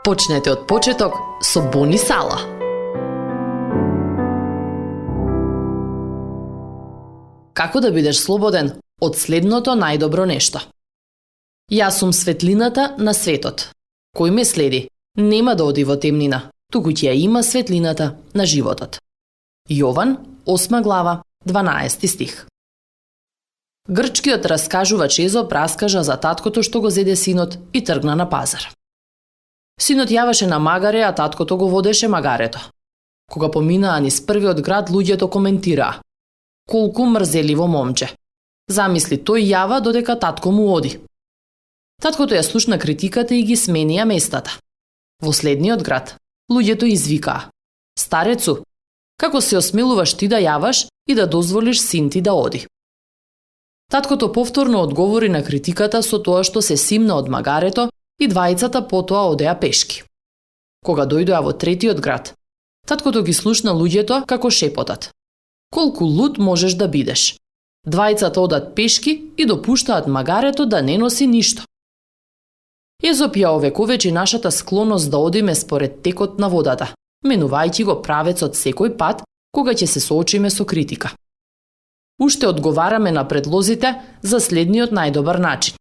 Почнете од почеток со Бони Сала. Како да бидеш слободен од следното најдобро нешто? Јас сум светлината на светот. Кој ме следи, нема да оди во темнина, туку ќе ја има светлината на животот. Јован, 8 глава, 12 стих. Грчкиот раскажувач Езоп раскажа за таткото што го зеде синот и тргна на пазар. Синот јаваше на магаре, а таткото го водеше магарето. Кога поминаа низ првиот град, луѓето коментираа: колку мрзеливо момче. Замисли, тој јава додека татко му оди. Таткото ја слушна критиката и ги сменија местата. Во следниот град, луѓето извикаа: старецу, како се осмелуваш ти да јаваш и да дозволиш син ти да оди? Таткото повторно одговори на критиката со тоа што се симна од магарето и двајцата потоа одеа пешки. Кога дојдоа во третиот град, таткото ги слушна луѓето како шепотат: колку луд можеш да бидеш? Двајцата одат пешки и допуштаат магарето да не носи ништо. Езоп ја овековечи нашата склоност да одиме според текот на водата, менувајќи го правецот секој пат кога ќе се соочиме со критика. Уште одговараме на предлозите за следниот најдобар начин: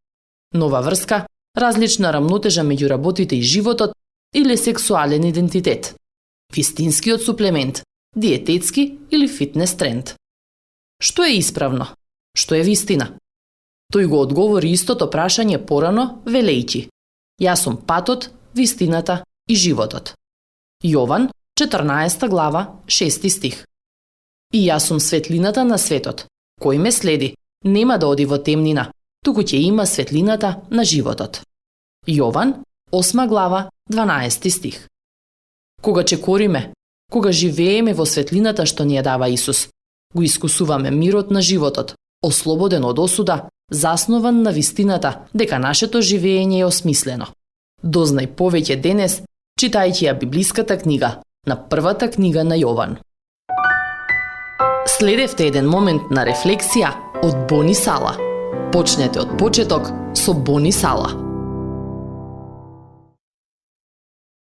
нова врска, различна рамнотежа меѓу работите и животот или сексуален идентитет, вистинскиот суплемент, диететски или фитнес тренд. Што е исправно? Што е вистина? Тој го одговори истото прашање порано, велејќи: јас сум патот, вистината и животот. Јован, 14 глава, 6 стих. И јас сум светлината на светот. Кој ме следи, нема да оди во темнина, туку ќе има светлината на животот. Јован, 8 глава, 12 стих. Кога чекориме, кога живееме во светлината што ни ја дава Исус, го искусуваме мирот на животот, ослободен од осуда, заснован на вистината дека нашето живење е осмислено. Дознај повеќе денес, читајќи ја библиската книга, на првата книга на Јован. Следевте еден момент на рефлексија од Бони Сала. Почнете од почеток со Бони Сала.